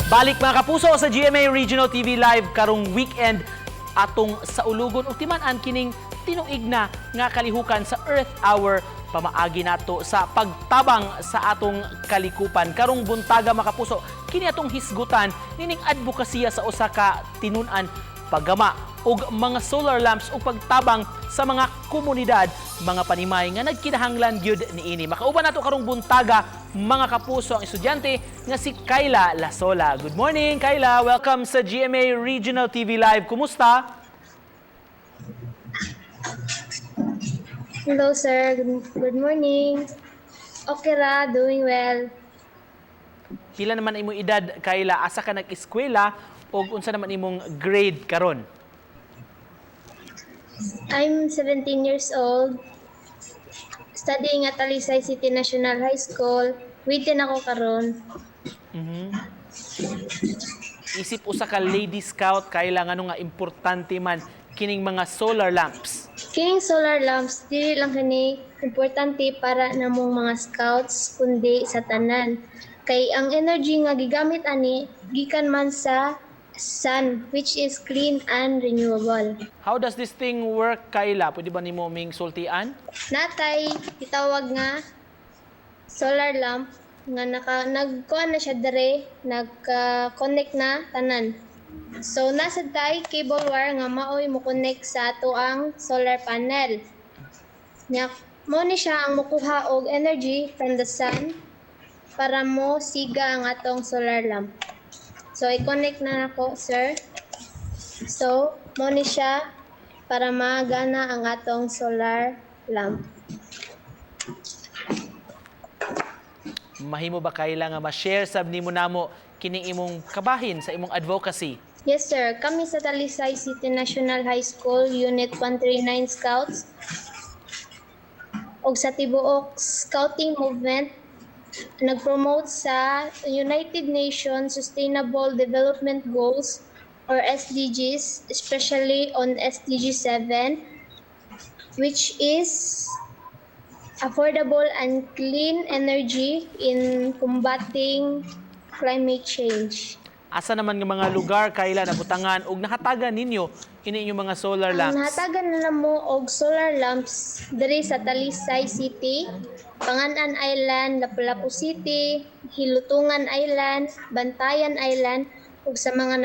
Balik, mga kapuso, sa GMA Regional TV Live karong weekend, atong saulugon ug timan-an kining tinuig na nga kalihukan sa Earth Hour pamaagi nato sa pagtabang sa atong kalikupan. Karong buntaga, mga kapuso, kini atong hisgutan nining advokasya sa usa ka tinun-an, paggama og mga solar lamps ug pagtabang sa mga komunidad, mga panimay nga nagkinahanglan gyud niini. Makauban nato karong buntaga, mga kapuso, ang estudyante nga si Kyla Lasola. Good morning, Kyla. Welcome sa GMA Regional TV Live. Kumusta? Hello, sir. Good morning. Okay ra, doing well. Pila naman imong edad, Kyla? Asa ka nag-eskwela ug unsa naman imong grade karon? I'm 17 years old. Studying at Talisay City National High School. Waiting ako karon. Isip usa ka lady scout, Kyla, ngano nga importante man kining mga solar lamps? Kining solar lamps, dili lang kini importante para namong mga scouts kundi sa tanan. Kay ang energy nga gigamit ani gikan man sa sun, which is clean and renewable. How does this thing work, Kyla? Pwede ba nimo ming sultian? Natay gitawag nga solar lamp nga nagkuan na siya dere, nagka-connect na tanan. So nasa tay cable wire nga maoy mo connect sa ato ang solar panel. Nya mo ni siya ang mokuha og energy from the sun para mo siga ang atong solar lamp. So i-connect na nako, sir. So mo ni siya para magana ang atong solar lamp. Mahimo ba, Kyla, nga ma-share sab nimo namo kining imong kabahin sa imong advocacy? Yes, sir. Kami sa Talisay City National High School, Unit 139 Scouts, og sa tibuok Scouting movement, nag-promote sa United Nations Sustainable Development Goals or SDGs, especially on SDG 7, which is affordable and clean energy in combating climate change. Asa naman nga mga lugar, Kyla, nabutangan og nahatagan ninyo ini inyong mga solar Ang lamps? nahatagan na namo og solar lamps diri sa Talisay City, Pangan-an Island, Lapu-Lapu City, Hilutungan Island, Bantayan Island ug sa mga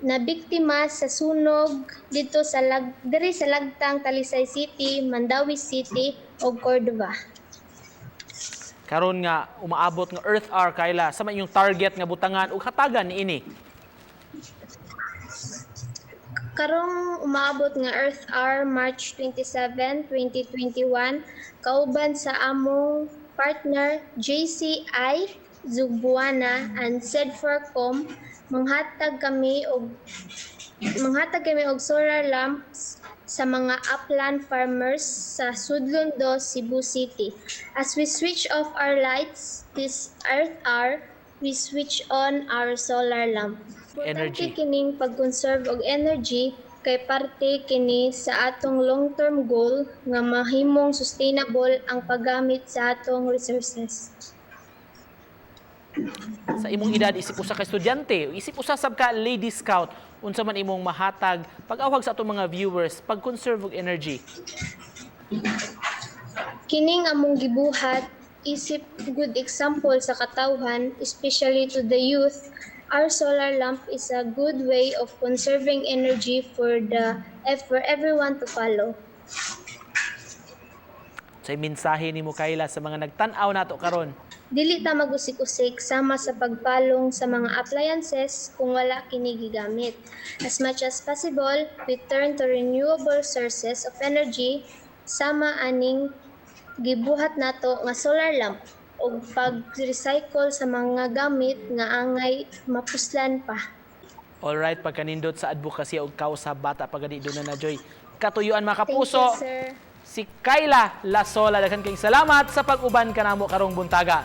nabiktima sa sunog dito sa lag diri sa Lagtang, Talisay City, Mandaue City ug Cordova. Karon nga umaabot nga Earth Hour, Kyla, sa man inyong target nga butangan ug hatagan niini? Karong umaabot nga Earth Hour, March 27, 2021, kauban sa among partner JCI Zubuana and Zed4Com, manghatag kami og solar lamps sa mga upland farmers sa Sudlon 2, Cebu City. As we switch off our lights this Earth Hour, we switch on our solar lamp. Energy. Importante kining pag-conserve og energy kay parte kini sa atong long-term goal nga mahimong sustainable ang paggamit sa atong resources. Sa imong edad, isip usa ka estudyante, isip usa sab ka lady scout, unsa man imong mahatag pag-awhag sa atong mga viewers pag-conserve og energy? Kining among gibuhat isip good example sa katawhan, especially to the youth. Our solar lamp is a good way of conserving energy for everyone to follow. Sa mensahe nimo, Kyla, sa mga nagtan-aw nato karon? Dili ta magusik-usik sama sa pagpalong sa mga appliances kung wala kini gigamit. As much as possible, we turn to renewable sources of energy sama aning gibuhat nato nga solar lamp ug pag-recycle sa mga gamit nga angay mapuslan pa. Alright, pagkanindot sa advocacy og kausa bata pagani doon na joy. Katuyuan, mga Thank kapuso. you, sir. Si Kyla Lasola, daghan kayong salamat sa pag-uban kanamo karong buntaga.